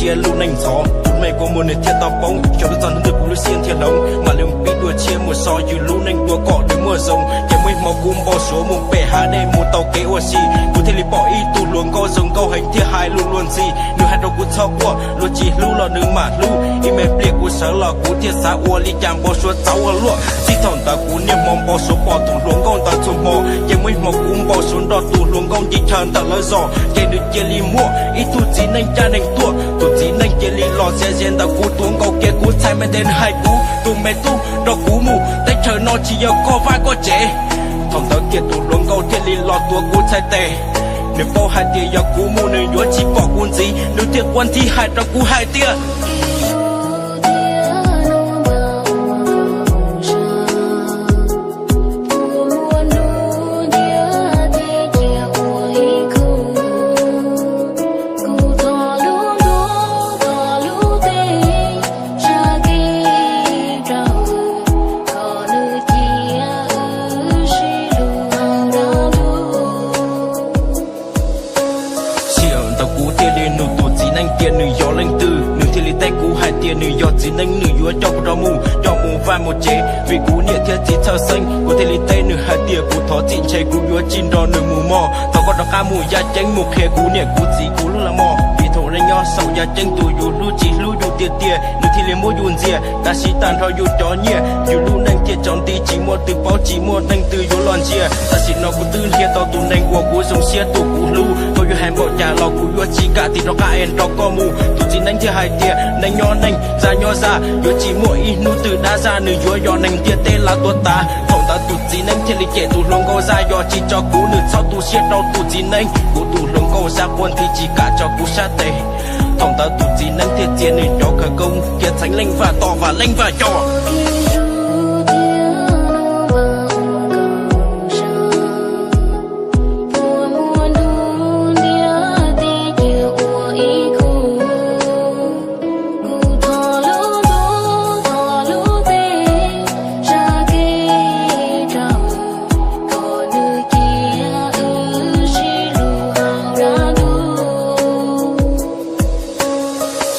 Cia lub neej ntxhov, tus me kua muag nws thiaj tau poob, xyov lub txog hnub twg kuv lub siab thiaj hloov, mam li pib dua tshiab mus so yus lub neej dua kom nws muaj zoo. Ces muaj ib hmo kuv npau suav mus pem hav dej mus tau kev ua si, kuv thiaj li pom ib tug hluas nkauj zoo nkauj heev thiaj hais lus luag ntxhi. Nws hais rau kuv txhob quaj, luag tsis hlub los nws mam hlub. Ib me pliag kuv sawv los kuv thiaj xav ua li cas npau suav txawv ua luaj. Txij thaum ntawd kuv niaj hmo npau suav pom tus hluas nkauj ntawd txhua hmo, ces muaj ib hmo kuv npau suav nrog tus hluas nkauj ncig chaw ntawm lawv zos, ces nws cia li muaj ib tug txiv neej ncaj ncees tuaj. Tus txiv neej cia li los txiav ze ntawm kuv tuav nkaus kiag kuv txhais me tes, nws hais kuv, tus me tub, nrog kuv mus, teb chaws no tsis yog koj vaj koj tsev. Thaum ntawd kiag tus hluas nkauj thiaj li los tuav kuv txhais tes. Nws paub hais tias yog kuv mus nws yuav tsis pom kuv ntxiv, nws thiaj quaj ntxhi hais rau kuv hais tias Sij hawm ntawd kuv thiaj li nug tus txiv neej tias nws yog leej twg, nws thiaj li teb kuv hais tias nws yog txiv neej, nws yuav coj kuv rov mus, coj mus vaj mus tsev, vim kuv niam thiab txiv txhawj xeeb. Kuv thiaj li teb nws hais tias kuv thov txim, ntshe kuv yuav tsis nrog nws mus mog. Thov koj rov qab mus yaj ceeb mus qhia kuv niam kuv txiv kuv lub laj mog, vim thaum ub nyob saum yaj ceeb tus yus hlub tsis hlub yus tiag tiag, nws thiaj li muab yus ntxias. Tab sis tag nrho yus cov nyiaj, yus lub neej thiaj tsaus nti, tsis muaj twg paub, tsis muaj neeg twg yuav los ntsia. Tam sim no kuv twb nrhiav tau tus neeg uas kuv zoo siab, tus kuv hlub. Koj yuav hais npaum cas los kuv yuav tsis kam tig rov qab es nrog koj mus. Tus txiv neej thiaj hais tias neeg nyob neeg, zaj nyob zaj, yuav tsis muaj ib hnub twg dab zaj, nws yuav yog neeg ntiaj teb lav tuag tas. Thaum ntawd tus txiv neej thiaj li cem tus hluas nkauj zaj, yog tsis tso kuv nws txhob tu siab rau tus txiv neej. Kuv tus hluas nkauj zaj quaj ntxhi tsis kam tso kuv sab tes. Thaum ntawd tus txiv neej thiaj txiav nws cov khawv koob, khiav txheev leej vaj tom vam leej vaj coj.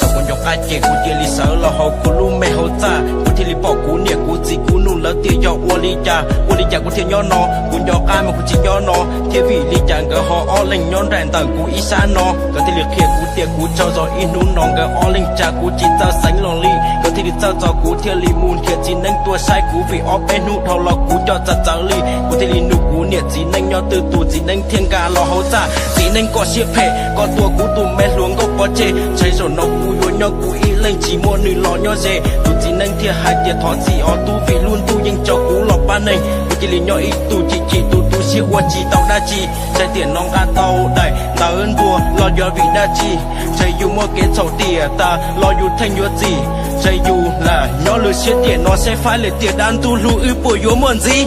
Thaum kuv nco qab ces kuv cia li sawv los hauv kuv lub me hauv txaj, kuv thiaj li pom kuv niam kuv txiv kuv nug lawv tias yog ua li cas, ua li cas kuv thiaj nyob no. Kuv nco qab mas kuv tsis nyob no thiab, vim li cas nkawd ho ob leeg nyob nraim ntawm kuv ib sab no. Nkawd thiaj li qhia kuv tias kuv tsaug zog, ib hnub no nkawd ob leeg tsa kuv tsis txawj xeev los li. Nkawd thiaj li txhawj txog kuv thiaj li mus nrhiav txiv neej tuaj saib kuv, vim ob peb hnub dhau los kuv coj txawv txawv li. Kuv thiaj li nug kuv niam txiv neej nyob twg, tus txiv neej thiaj nqa los hauv txaj. Txiv neej, koj siab phem, koj tua kuv tus me hluas nkauj pov tseg. Ntshai zaum no kuv yuav nyob kuv ib leeg tsis muaj nws los nyob ze. Tus txiv neej thiaj hais tias thov txim os tub, vim lub ntuj yeej tso kuv los pab neeg. Kuv cia li nyob ib tug chim chim tu tu siab ua tsis tau dab tsi. Ntshai tiam no nqa tau daim ntawv ntuas los yog vim dab tsi? Ntshai yus muaj kev txhaum tiam tas los yus theej yuav txim. Ntshai yus lam nyob lwm siab tiam no seb faib lwm tiam dab ntuj hlub wb puas yuav muaj ntxiv.